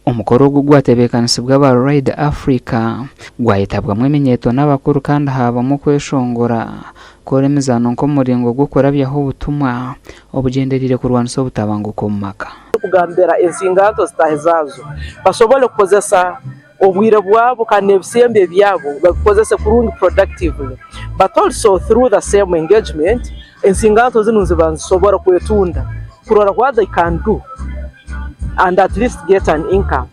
Omukoro ogu gwatebeekanisibwa aba Ride Africa, gwayetabwamu eminyeeto n'abakuru kandi haabamu okweshongora, kukora emizaano nk'omuringo gw'okurabyaho obutumwa obugyendereire kurwanisa obutabanguko omu maka. Kugambira ensinganto zitaahi zaazo basobole kukozesa obwire bwabo kandi n'ebisembo ebyabo babikozese kurungi productively but also through the same engagement ensinganto zinu niziba nizisobora kwetunda kurora what they can do and at least get an income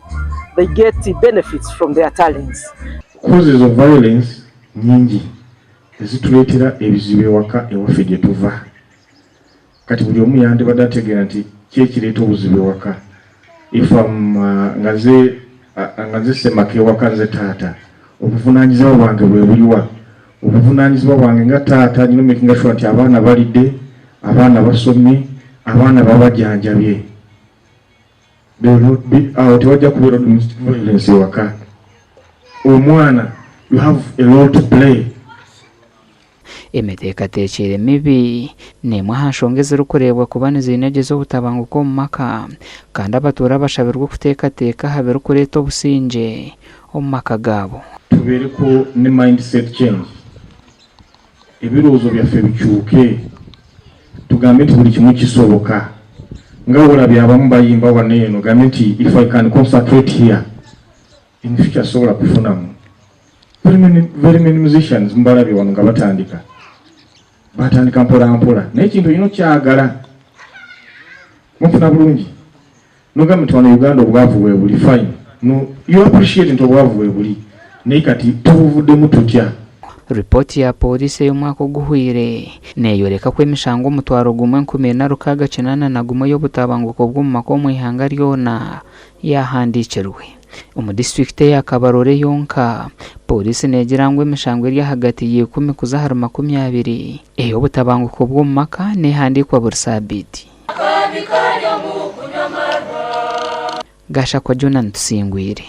they get benefits from their talents. Causes of violence nyingi ezitureetera ebizibu ewaka ewaffe gyetuva. Kati buli omu yandibadde ategeera nti ki ekireeta obuzibu ewaka. If am nga nze nga nze ssemaka ewaka nze taata, obuvunanyizibwa bwange bwebuliwa? Obuvunanyizibwa bwange nga taata nina omakinga sure nti abaana balidde, abaana basomye, abaana babajanjabye. They will not be awo tewajja kubeera domestic violence ewaka. Omwana you have a role to play. Emiteekateekyere mibi n'emwe aha nshonga ezirikureebwa kuba niziinegyeza obutabanguko omu maka kandi abatuura bashabirwe okuteekateeka aha birikureeta obusingye omu maka gaabo. Tubeereko ne mindset change, ebirowoozo byaffe bikyuke tugambe nti buli kimu kisoboka. Nga bw'olabye abamu bayimba wano eno ogambe nti if I can concentrate here in future sobola kufunamu. Very many, very many musicians mubalabye wano nga batandika batandika mpola mpola naye ekintu olina okyagala mufuna bulungi nogamba nti wano Uganda obwavu bwebuli fine no you appreciate nti obwavu bwebuli naye kati tubuvuddemu tutya. Ripooti ya Pooriisi ey'omwaka oguhweire neeyoreka ku emishango 10,681 ey'obutabanguko bw'omu maka omu ihanga ryona yaahandiikirwe. Omu disiturikiti eya Kabarole yonka, Pooriisi neegira ngu emishango eri ahagati ya ikumi kuza ahari 20 ey'obutabanguko bw'omu maka neehandiikwa buri saabiiti. Gashakwa Jonah Tusingwire.